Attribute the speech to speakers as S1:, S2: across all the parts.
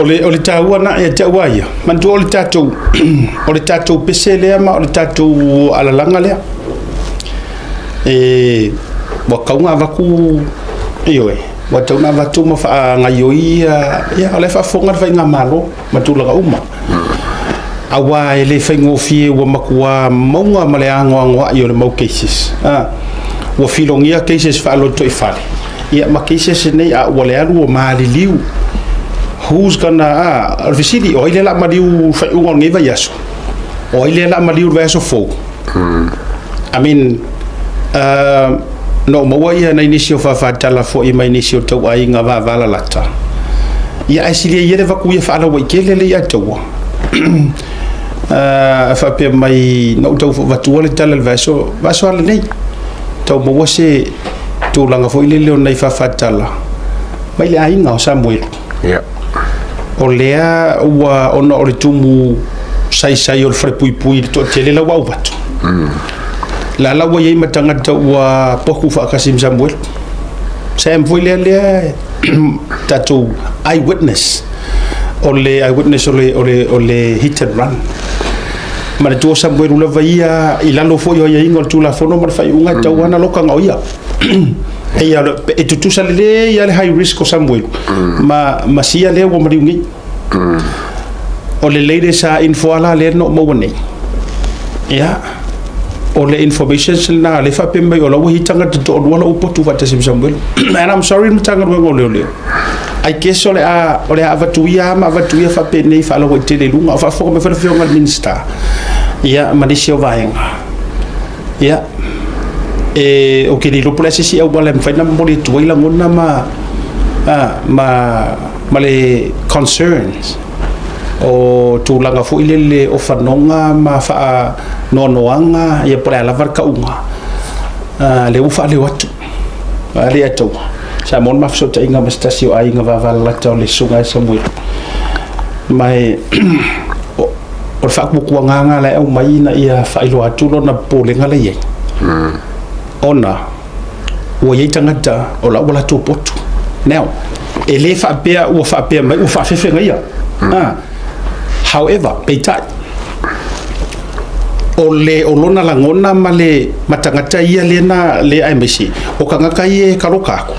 S1: O le taua na ia te au a ia, manatua o le tatou pese lea ma o le tatou alalaga lea. E ua tau na avatu, ioe, ua tau na avatu ma faagaioi ia, o le faafofoga le faigamalo ma tulaga uma. Aua e le faigofie, ua matua mauga ma le agoagoai o le mau cases. Ua filogia cases faaloto i fale, ia ma cases nei a ua le alu ua maliliu. Who's gonna, o le fesili, o ai lea la maliu faiuga o lenei vaiaso? O ai lea la maliu le vaiaso fou? I mean, no maua ia nai nisi o faafatala foi mai nisi o tauaiga vavalalata. Ia ae silia ia le vaku ia faalaua i tele le ia taua. Faapea mai na ou tau vatua le tala le vaiaso, vaiaso ala nei. Tau maua se tulaga foi lele o nai faafatala mai le aiga o Samuelu. O lea ua ona o le tumu saisai o le falepuipui i le toatele la ua auvatu. La la ua iai ma tagata ua potu faatasi ma Samuelu. Sam foi lea lea tatou eyewitness. O le eyewitness o le hit and run. Manatua Samuelu lava ia i lalo foi o aiaiga o le Tulafono ma le faaiuga e tau ana lokaga o ia. Ia e tutusa lelei ia le high risk o Samuelu ma sia lea ua maliu nei. O le latest info ala lea na ou maua nei. Ia, o le information lena le faapea mai o la ua i tagata toalua la ua potu faatasi ma Samuelu. And I'm sorry le Matagaluega o Leoleo. I guess o le a avatu ia ma avatu ia faapenei faalauaitele i luga. O faafofoga mai foi le afioga i le Minisita. Ia, ma nisi o vaega. Ia, e, o ke le iloa po o le a se isi auala e mafai ona momoli atu ai lagona ma le concerns o tulaga foi lele o fanoga ma faanoanoaga, ia po o le a lava le tauga lea ua faaleo atu a le ataua sa mo le mafesootaiga ma se tasi o aiga vavalalata o le susuga e Samuelu ma e o le faakuakuagaga la e aumai ina ia faailoa atu lona popolega la i ai ona ua iai tagata o la ua latou potu. Now, e le faapea ua faapea mai ua faafefega ia. However, peitai, o le o lona lagona ma le matagata ia lea na le aemaise o tagata ia e kaloka aku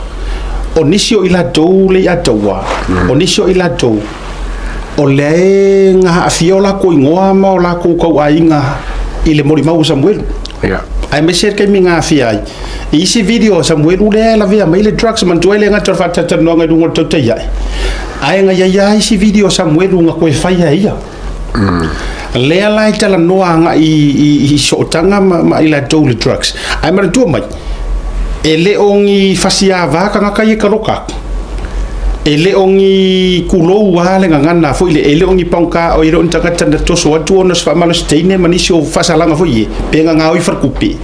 S1: o nisi o i latou le ia taua o nisi o i latou o lea e gaafia o lakou igoa ma o lakou tauaiga i le molimau o Samuelu. Aemaise le taimi gafia ai i isi video o Samuelu lea e lavea mai le drugs, manatua ai le gata o le faatalatalanoaga i luga o le tautai ae ae na iai lava isi video o Samuelu na toe faia e ia lea la e talanoa agai i sootaga ma i latou le drugs. Ae manatua mai e le o ni fasiava tagata ia e kaloka aku, e le o ni kulou a le gagana foi le, e le o ni paugata o e le o ni tagata na toso atu ona se faamalosi teine ma nisi o faasalaga foi e pe gagao i falekupe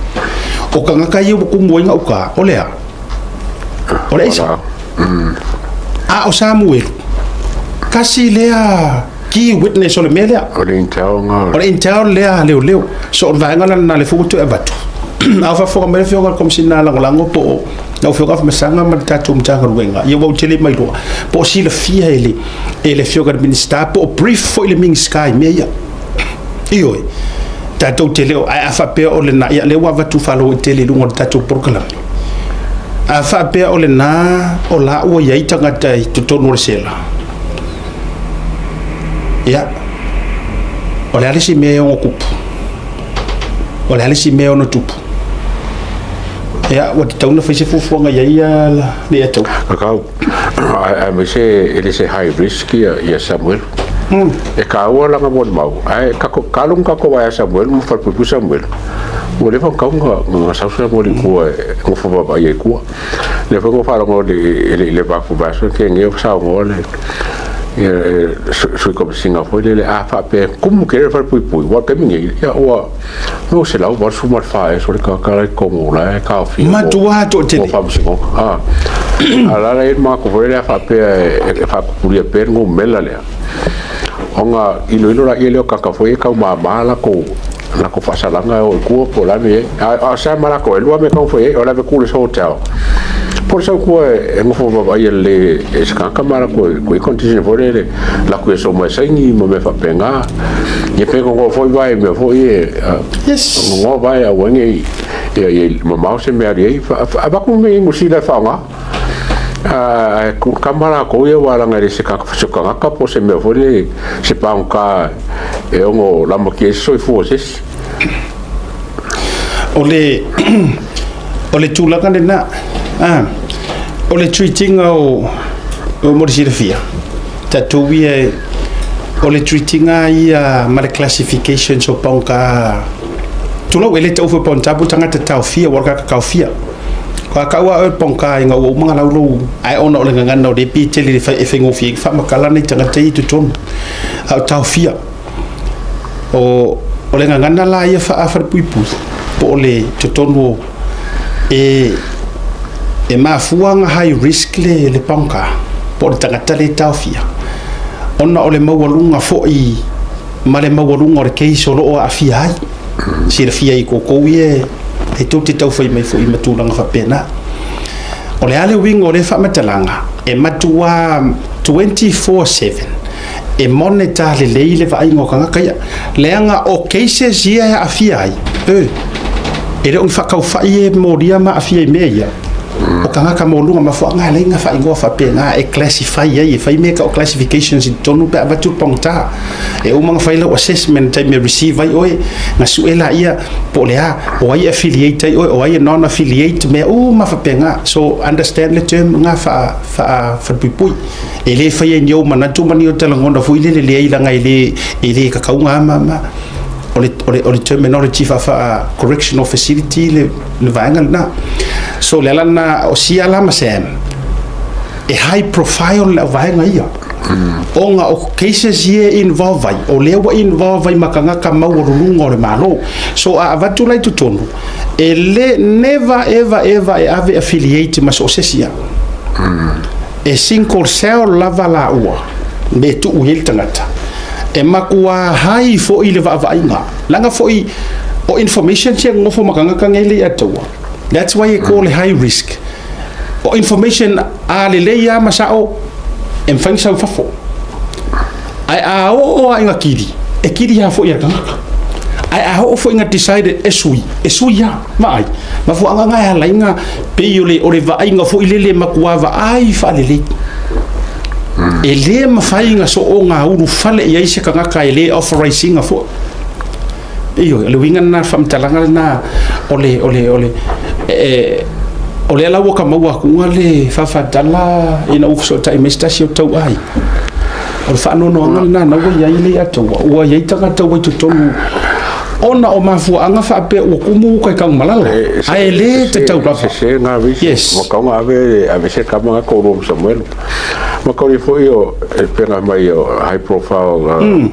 S1: o tagata ia ua kumu ai gauta o lea o le aisa a o Samuelu kasi lea key witness o le mea lea.
S2: O le intel nga.
S1: O le intel lea leoleo. So o le vaega lena le fua toe avatu a o faafofoga mai le afioga i le Komisina Lagolago po o lau afioga Afamasaga ma le tatou Matagaluega, ia ua ou tele mai loa po o silafia e le afioga i le Minisita po o brief foi le Minisita i mea ia. Ioe, tatou te leo ae a faapea o lena ia lea ua avatu faalauaitele i luga o le tatou polokalame, a faapea o lena o la ua i ai tagata i totonu o le sela, ia o le a le isi mea e ono tupu, o le a le isi mea e ono tupu, ia ua tatau ona fai se fuafuaga i ai ia le atau.
S2: Akau, aemaise e le se high risk ia Samuel. E kāua langa mo le mau. Ai kako kalung kako vai Samuel mo falepuipui Samuel. Ua leva kau nga nga sausa mo le kua ngo fa ba ia kua. Le fa ngo fa ngo le le le ba ku ba so ke nge sa ngo le ia sui ko singa foi le a fa pe kumu ke le falepuipui wa ke mingi ia ua no se lau ba su ma fa e so le ka ka le kongo la e ka fi.
S1: Matua toatele.
S2: Mo fa mo ah a la la ma ko foi le fa pe e fa kupuria pe ngo mela le onga ilo ilo la ile o kaka foi e kau ma la ko faasalaga o i kua po o le a me ai a sa ma lako e lua me kau foi ai o le ave ku le hotel. Po le sautua e gofo vaavaaia lelei e se tagata ma latou e condition foi lele latou e soma e saini ma mea faapena. Ia pe gogoa foi vae i mea foi e gogoa vae aua nei ia mamao se mea alu i ai. Avatu mea i Niu Sila e faaaoga. Ae kama latou ia aua leaga e le se tagata po o se mea foi lele se pagota e ono lamatia ai se soifua o se isi.
S1: O le o le tulaga lena, a, o le treat ina o mo le silafia, tatou ia o le treat ina ia ma le classifications o paoga, tulou e le tau foi paoga po o tagata taofia, aua o le tagata taofia. A tau lava oe o le paoga ina ua uma ona lau lou, ae ona o le gagana o lea e pei e tele e faigofie ai ona faamatala nai tagata ia i totonu, a o taofia. O le gagana la ia faa-falepuipui, po o le totonu o e mafua ona high risk le paoga po o le tagata lea e taofia, ona o le maualuga foi ma le maualuga o le case o lo o aafia ai. Silafia i outou ia e tou te tau fai mai foi ma tulaga faapena. O le a le uiga o lea faamatalaga, e matua 24/7 e monitor lelei le vaaiga o tagata ia, leaga o cases ia e aafia ai, e le o ni faataufai e molia ma aafia i mea ia. O tagata maualuga mafuaaga e alai ona faaigoa faapena e classify ai, e fai mea tau o classifications i totonu pe a avatu le pogata. E uma ona fai lau assessment i le taimi e receive ai oe, ona sue laia po o le a, o ai e affiliate ai oe, o ai e non affiliate, mea uma faapena. So understand le term lena faa-falepuipui. E le faia i ni ou manatu ma ni ou talagona foi lele, leai leaga e le tatau ona ama o le terminology faa-correctional facility le vaega lena. So o le ala lena o Sia la ma Sam, e high profile le auvaega ia. Ona o cases ia e involve ai, o lea ua involve ai ma tagata maualuluga o le Malo. So a avatu la i totonu, e le never ever ever e ave affiliate ma so o se isi lava. E single cell lava laua me e tuu i ai le tagata. E matua high foi le vaavaaiga. Leaga foi o information sia nonofo ma tagata nei le i ataua. That's why e call le high risk. O information a lelei lava ma sao e mafai ona sau i fafo. Ae a oo lava ina kili, e kili lava foi e le tagata. Ae a oo foi ina decide e sui, e sui lava. Vaai, mafuaaga na e ala ai ona pei o le, o le vaaiga foi lele e matua vaai faalelei. E le mafai ona soona ulufale i ai se tagata e le authorise ina foi. Ioe, o le uiga lena, le faamatalaga lena o le, o le, o le, e, o lea la ua ka maua atuga le faafatala ina ua fesootai mai se tasi o tauai. O le faanoanoaga lena na ua i ai le Atua, ua i ai tagata ua i totonu ona o mafuaaga faapea ua tumu uta i Tanumalala, ae le tatau lava.
S2: Sese na visi.
S1: Yes.
S2: Ua tau na ave, ave se kama na tolu o Samuelu. Ma kauri foi o, e pena mai o high profile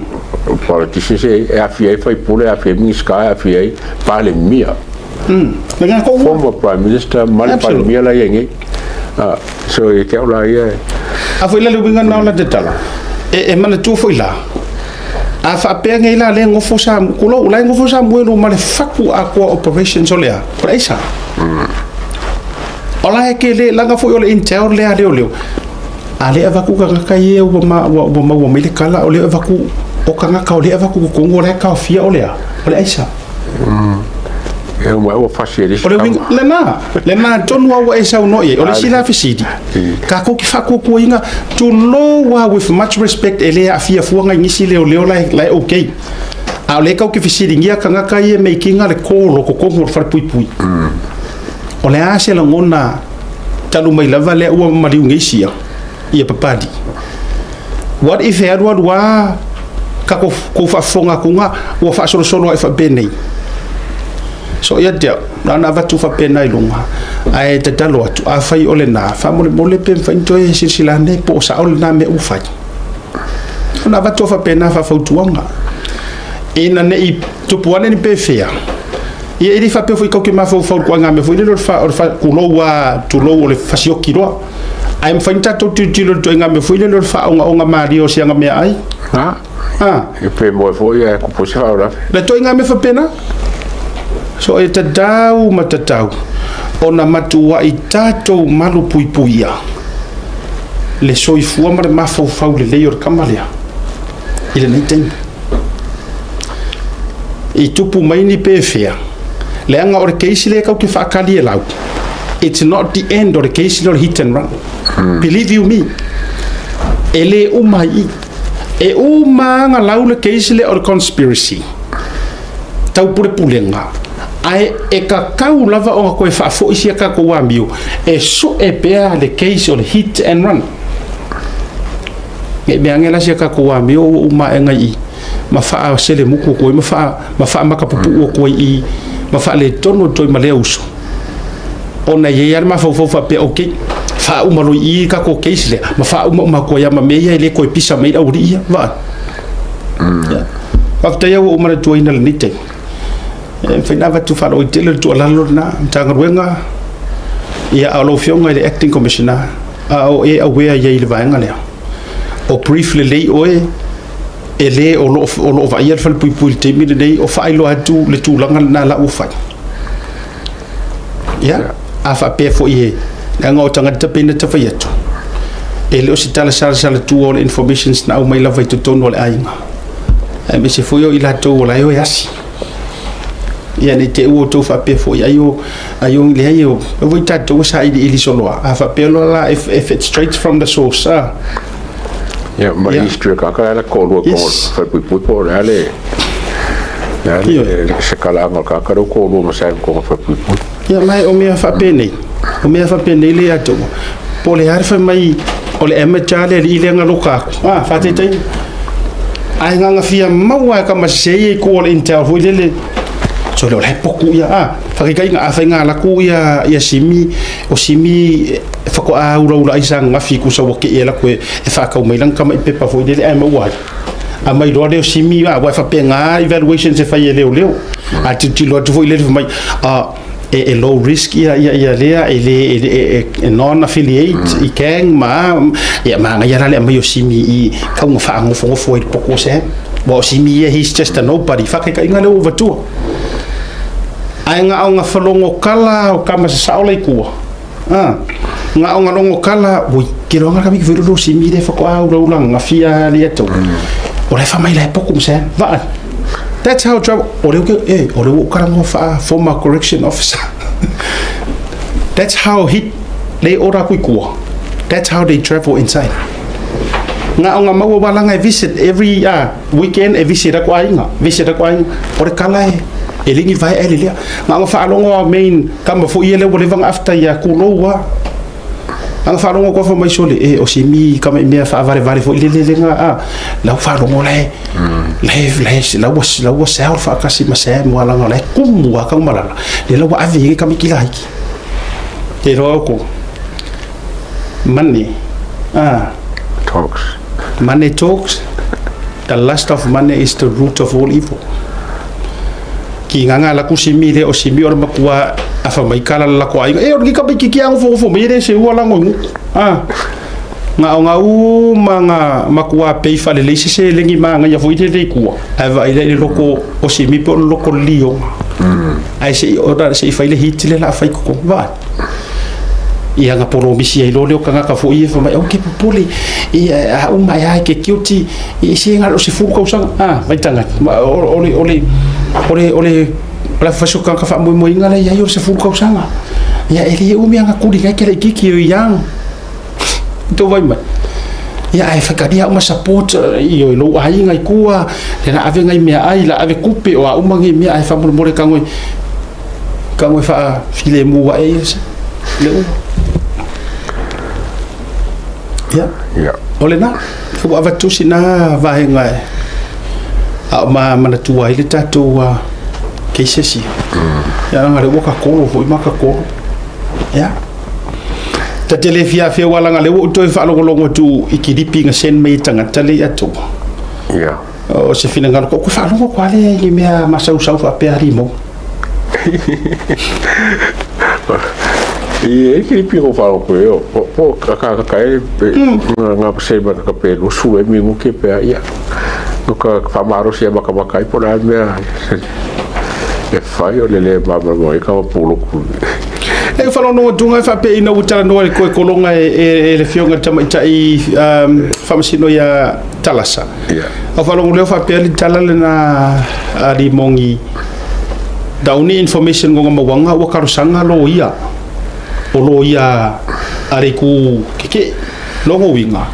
S2: politicians e afia ai faipule, e afia ai Minista, e afia ai Palemia.
S1: Le nga kou.
S2: Former Prime Minister ma le Palemia la ia nei. So e te au la ia.
S1: A foi la le uiga na o la te tala. E manatua foi la. A faapea nei la le gofo sa kulou la e gofo Samuelu ma le fatu atoa operations o le a. O le aisa. O la e ke le laga foi o le intel lea a leoleo. A le avatu tagata ia ua ma ua ua maua mai le kala o le avatu o tagata o le avatu totonu o la e taofia o le a. O le aisa.
S2: E uma ua fasi e le
S1: O le uiga, lena, lena tonu lava ua e saunoa i ai. O le isi la fesili, tatou te faatuatuaina, tulou lava with much respect e le aafia fua nai nisi leoleo la e, la e okay. A o lea tatou te fesiligia tagata ia e make ina le call o totonu o le falepuipui. O le a se lagona talu mai lava lea ua maliu nei sia ia papali. What if e alualu lava tatou kou faafofoga atuga ua faasolosolo ae faapenei. So ia te au, na ona avatu faapena i luga, ae tatalo atu, afai o lena, faamolemole pe mafai ona toe silasila ane po o sao lena mea ua fai. Ona avatu faapena faafautuaga. Ina ne i tupu ane ni pefea, ia e le faapea foi tatou te mafaufau i le ituaiga mea foi lele o le tulou lava, tulou o le fasioki loa. Ae mafai ona tatou tilotilo i le ituaiga mea foi lele o le faaogaoga malie o siaga meaai.
S2: Ha?
S1: Ah.
S2: E pe moe foi ae kupu se faalavelave.
S1: Le ituaiga mea faapena. So e tatau ma tatau. Ona matuai tatou malupuipuia le soifua ma le mafaufau lelei o le tama lea i lenei taimi. I tupu mai ni pefea, leaga o le case lea tatou te faatali e lau, it's not the end o le case lea o le hit and run. Believe you me, e le uma ai i. E uma lava ona lau le case lea o le conspiracy, taupulepulega, ae e tatau lava ona toe faafoi sia tatou amio e sue pea le case o le hit and run. Ne i mea ane la sia tatou amio ua uma ae i i ma faaselemutu atu ai ma faamatapupuu atu ai i ma faaletonu atu ai ma lea uso. Ona e i ai lava le mafaufau faapea, okay, faauma loa i i tatou case lea ma faaumauma atu ai lava ma mea ia e le toe pisa mai le aualii ia. Vaai. Yeah. Faafetai ua ou manatuaina lenei taimi. E mafai ona avatu faalauaitele le tuualalo lena, Matagaluega, ia, a o lau Afioga i le Acting Commissioner, a o e aware i ai i le vaega lea. O brief lelei oe, e le o lo o vaaia le falepuipui i le taimi lenei, o faailoa atu le tulaga lena la ua fai. Ia, a faapea foi e, leaga o tagata pei na tafai atu, e le o se tala salasala tua o le informations na aumai lava i totonu o le aiga. Aemaise foi o i latou o la e o e asi. Ia, ne i te i ua outou faapea foi, ai o, ai o, leai o, e foi tatou e sailiili soloa. A faapea loa la, if it's straight from the source, ah.
S2: Ia, ma history ka ka la ko lua ko falepuipui po o le a le le se kalaaga o le kaka lea ko lua ma sa ko falepuipui.
S1: Ia, ma o mea faapenei, o mea faapenei le ia outou. Po o le a le fai mai o le amateur le alii lea na loka atu. Ah, faataitaiga. Ae gagafia maua e kama sese ia i tua o le Intel foi lele. So le o la e potu ia. Ah, faataitaiga, a fai laku ia, ia Simi, o Simi e faatoa ulaula ai sa gafi kusa ua kei e laku e faatau mai lana tama i pepa foi lele ae maua ai. A mai loa lea o Simi, a, ua e faapena evaluations e fai e leoleo. A tilotilo atu foi lele fai mai, a, e low risk ia, ia, ia lea, e le, e, e, e non-affiliate i gang ma, ia, manaia la le aumai o Simi i tau na faanofonofo ai i le potu o Sam. Aua o Simi ia, he's just a nobody. Faataitaiga lea ua avatua. Ae na o na falogo kala o kama sasao la i tua. Ah, na o na logo kala, ui, ke loa nga kami ki lo Simi le faatoa ulaula gafia le atu. O le fa mai la e poku ma Sam. Vaai. That's how trouble. O le uke, e, o le ua ukala ngo fa former correction officer. That's how he le ora kui kua. That's how they travel inside. Nga o nga maua walanga e visit every weekend e visit aku aiga, visit aku aiga. O le kala e e lingi vai e le lea. Nga o nga faalogo a main kama foi ia le ua leva nga after ia kulou a. Nga nga faalogo koa fa mai sole e o simi kama i mea faavalevale foi le le le nga a. Lau faalogo la e la e la e la ua la ua sel faakasi ma Sam walanga la e kumu a kau malala. Le la ua ave i kami ki laiki. Te roa ko. Money. Ah.
S2: Talks.
S1: Money talks. The lust of money is the root of all evil. Ki nganga la ku simi le o simi o le makua a fa mai kala la ko aiga. E o ki ka mai ki ki angofo ngofo mai le se ua lango ngu. Ah. Nga o nga u ma nga makua pei fa le le se se lengi ma nga ya fo i le kua. Ai va i le loko o simi pe o le loko lio. Ai se i ora se i fai le hiti le la fai koko. Va. Ia nga polomisi ai loa lea o tagata foi ia fai mai, okay popole, ia a uma ai ke guilty, i se nga o se fulu tausaga, ah, vai tagata, o le, o le, o le, o le, o le faso ka ka faamoemoeina la iai o le 10 tausaga. Ia e le umi anga kuli ngai ke le kiki o yang. Tau vai mai. Ia ai whakaria uma support i o lou aiga i kua, le la ave ngai mea ai, la ave kupe o a uma ngai mea ai whamoremore ka ngoi. Ka ngoi wha filemu wa e ia se. Le ua. Ia.
S2: Ia.
S1: O le na, ua avatu sina vaega e a o ma manatua ai le tatou cases ia. Ia langa le ua ka kolo foi ma ka kolo. Ia. Ta te le fia afia ua langa le ua ou toe faalogologo atu i kilipi na send mai e tagata le i atoa.
S2: Ia.
S1: O se finagalo ko faalogo ko ale i mea masausau faapea alii mo.
S2: I e kilipi ko wharo koe o, po, po ka ka ka e, ngā ngā se ma ka pe lusu e mi nguke pe ia. No ka whamarosi e maka maka i po la mea e whai o le le ma ma mo e ka pulo ku.
S1: E faalogo atu e faapea ina ua talanoa i le koe kologa e le Afioga i le Tamaitai Faamasino ia Talasa. Au faalogo lea faapea le tala lena a Limogi, the only information gonga mauaga ua talosaga loia o loia a le itu keke logo uiga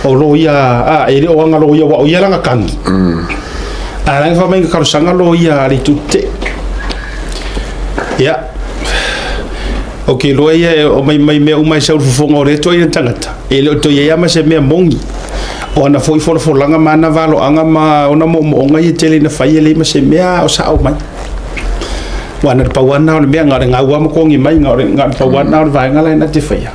S1: o loia a e le o aga loia wa o ia langa kagi a langa fa mai talosaga loia a le itu te ia. Ok, loa ia o mai mai mea uma e sau fofoga o le toa ia tagata e le o toe iai ma se mea moni. O ana foi folafolaga ma ana valoaga ma ona moomooga ia tele ina fai e leai ma se mea o sao mai. Ua na le pau lava na o le mea na o le gau lava ma togi mai, na o le pau lava na o le vaega la e na te faia.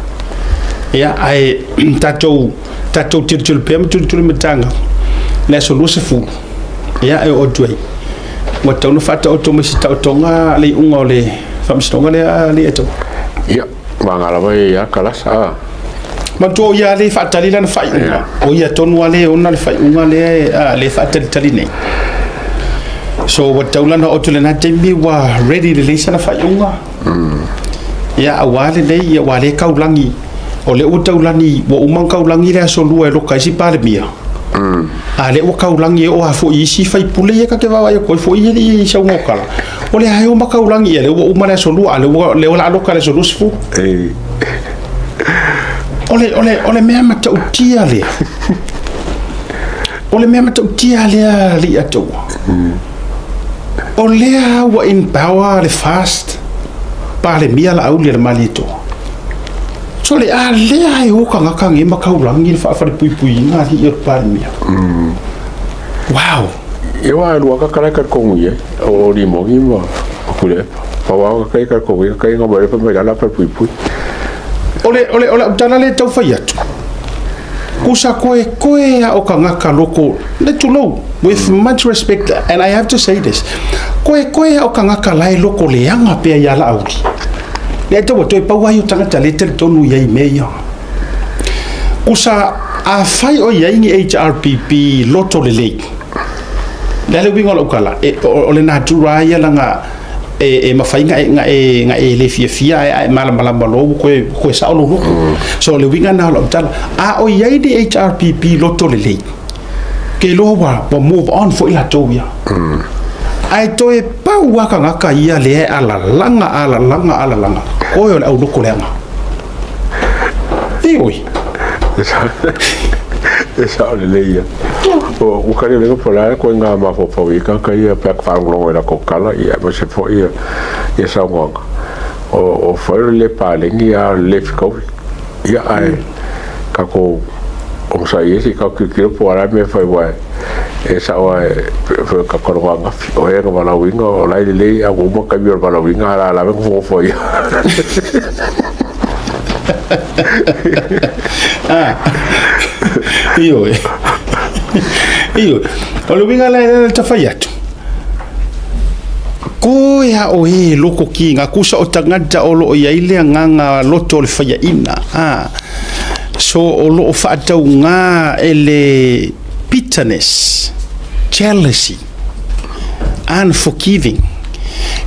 S1: Ia, ae tatou tatou tilotilo pea ma tulituli mataga le aso 20, ia e oo atu ai ua tatau ona faataoto mai se taotoga le iuga o le faamasinoga lea le atau.
S2: Ia, maga lava e ia kalasa. A.
S1: Manatua o ia lea e faatali lana faaiuga. O ia tonu lava lea e ona le faaiuga lea lea e faatalitali nei. So ua tatau la ona oo atu i lena taimi ua ready lelei sana faaiuga. Ia aua lenei, ia aua lea e taulagi, o lea ua taulagi, ua uma ona taulagi le aso Lua e loka ai si Palemia. A lea ua taulagi e oo lava foi i isi sui usufono ia ta te vaavaai atu ai foi e le i sau tala. O lea lava e o ma taulagi, ia lea ua uma le aso Lua, a o lea o le a loka i le aso 20. O le mea matautia lea. O le mea matautia lea Leiataua. O lea ua in power le first Palemia Laauli a le Malietoa. So le a lea e o tagata nei ma taulagi le faafalepuipuiga a alii o le Palemia. Wow!
S2: Ia wa lua ka kala ka kongu ia o Limogi ma o Tuilaepa. Pa wa ka kai ka kongu ia kai nga ma mai lala pa pui pui.
S1: O le tala le tau fai atu. Kusa koe koe a o kangaka loko le tulou with much respect, and I have to say this. Koe koe a o kangaka lai loko leaga pea ia Laauli. Le tau toe pau ai o tagata le talitonu i ai mea ia. Kusa a fai o iai ni HRPP loto lelei. Le le uiga o lau tala, e, o le natura ia langa e mafai nga e le fiafia ae malamalama loa ua koe sao lou loto. So o le uiga na o lau tala, a o iai ni HRPP loto lelei, ke iloa ua move on foi latou ia. Ae toe pau lava tagata ia lea e alalaga, alalaga, alalaga, oe o le au loko leaga. Ioe.
S2: E sao lelei ia. O ua kali lenga po la ko ngā mafaufau i kaka ia pe ka whaalongo i la kala ia ma se fo ia ia saunoaga. O fai le palengi a le fikaui. Ia ai ka ko o sa ia si ka kikiro po ara me fai wai e sao ai ka koro ngafi o e nga malauinga o lai lelei a uma ka mi o malauinga ala ala me fo fo ia.
S1: Ah. Ioe. Ioe. O le uiga lea le tafai atu. Ko ia o e loko ki ngā kusa o tagata o loo iai le agaga loto o le faiaina. Ah. So o loo faatauga e le bitterness, jealousy, unforgiving.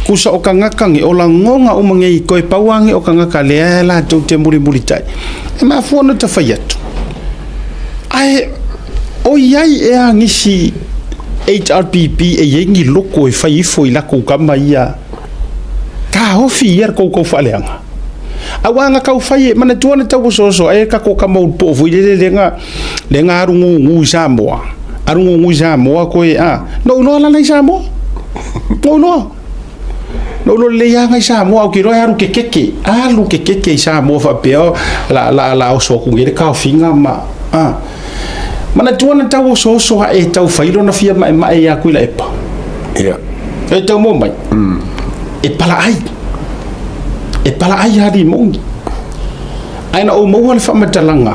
S1: Kusa o tagata ge o lagoga uma nei koe pau age o tagata lea e latou te mulimulitai. E mafua ona tafai atu. Ae o iai ea nisi HRPP e iai ni loko e fai ifo i lakou kama ia taofi ia le koukou faaleaga. Auā na taufai e manatua na tauosoaso ai kako kama ulu foi lele lega alu gugu i Samoa. Alu gugu i Samoa koe a. Na ou iloa lala i Samoa. Na ou iloa. Na ou iloa lelei lava i Samoa ou te iloa e alu kekeke. Alu kekeke i Samoa faapea la la la oso atu nei le taofiga ma a. Manatua na tauosooso ae e taufai lona fia maemae ia Tuilaepa.
S2: Ia.
S1: E tau mo mai. E palaai. E palaai ia Limogi. Ae na ou maua le faamatalaga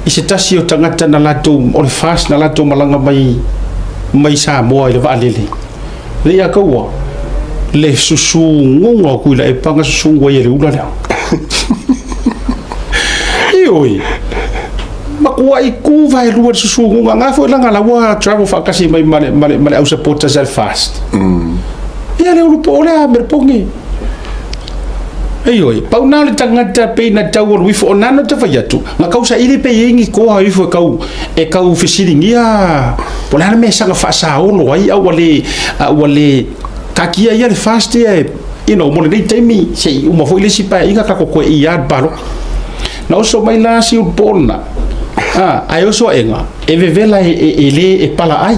S1: i se tasi o tagata na latou o le FAST na latou malaga mai mai Samoa i le vaalele. Le ia kaua le susuguga o Tuilaepa na susugu ai e le ula lea. Ioe. Matuai tu vaelua le susuguga na foi laga la ua travel faatasi mai ma le au supporters a le FAST. Ia le ulu po o lea mere pogi. Ioe, pau na o le tagata pei na tau alu ifo, o na na te fai atu, na kau saili pe i ai ni koa ifo e kau, e kau fesiligia, po o le a le mea e saga faasaolo ai, a ua le, a ua le taatia ia le FAST ia e, you know, mo lenei taimi, se i uma foi le isi paeaiga tatou toe i lava i le palota. Na oso mai la si ulupo lena, a, ae oso aʻega, e vevela e, e, e le e pala ai.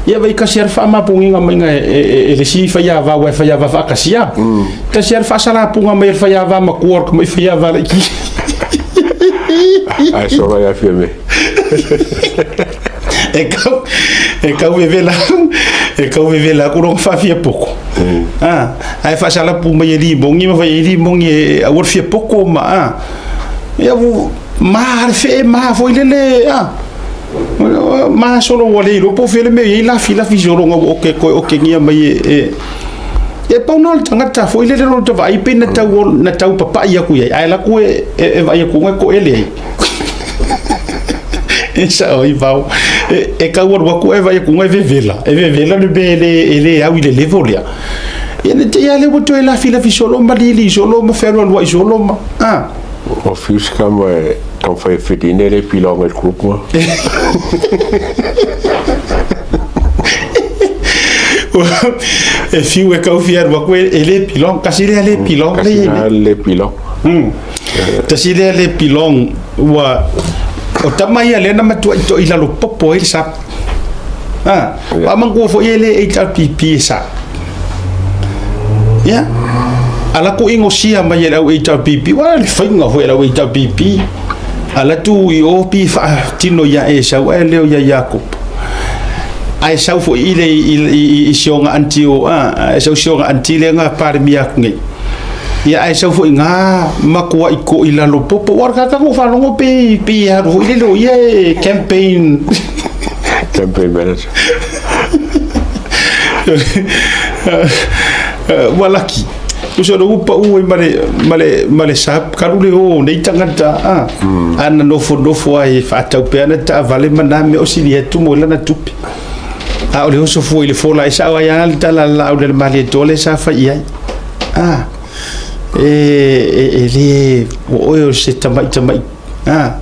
S1: Ia vai kasi lava le faamapugiga maiga e, e, e, e le isi faiava, aua e faiava faatasi lava. Tasi lava le faasalapuga mai a le faiava matua o le tamai faiava laitiiti.
S2: Ae sola ia Fiame.
S1: E kau, e kau vevela, e kau vevela aku lona faafiapoko. Ah, ae faasalapu mai e limogi ma fai ai limogi e aua le fiapoko ma ah. Ia ua ma le fee ma foi lele ah. Ma solo ua le iloa po o fea le mea e i ai lafilafi sologa ua oke toe okegia mai e, e E pau na o le tagata foi lele lona vaai pe na tau na tau papai aku i ai ae laku e e, e vaai aku e koele ai. E sao i vau. E, e kau alu aku e vaai aku e vevela. E vevela le mea e le, e le au i le level lea. Ia na te ia le ua toe lafilafi solo ma lili solo ma fealualuai solo ma. Ah.
S2: O fiu se kama e taumafai e fit-ina e le piloga i le group ma.
S1: E fiu e kau fia alu aku e le pilong. Kasi lea le pilong
S2: Kasi le. Na le pilong.
S1: Tasi lea le pilong ua o tama ia lea na matuai toʻi lalo popo ai le SAP. Ah, yeah. Manatua foi e le HRPP e SAP. Ia. Ala ku ingosia mai e le au HRPP, ua le faiga foi e le au HRPP. Ala tu i o pi faatino ia Esau ae leo ia Iakopo. Ae sau foi i le i, i, i sioga anti o a, ae sau sioga anti le nga Palemia aku nei. Ia ae sau foi ngā makuaʻi ko i lalo popo. Ua ka ka faalogo pe pe alu foi lele o ia e campaign
S2: Campaign manager.
S1: Ua laki. Tusa o ua pau ai ma le, ma le, ma le SAP kalu le o nei tagata a. Ana nofo nofo ai e faatau pea ana taavale ma nā mea o sili atu mo lana tupe. A o le oso fua i le fola e sao ai a le tala a le laau le Malietoa lea sa fai i ai. A, e, e, e le, ua oe o se tamai tamai, a,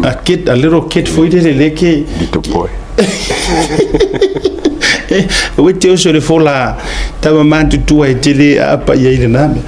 S1: a kid, a little kid foi lele le ke.
S2: Little boy.
S1: E, ua te oso i le fola tama matutua e tele aapa i ai lena mea.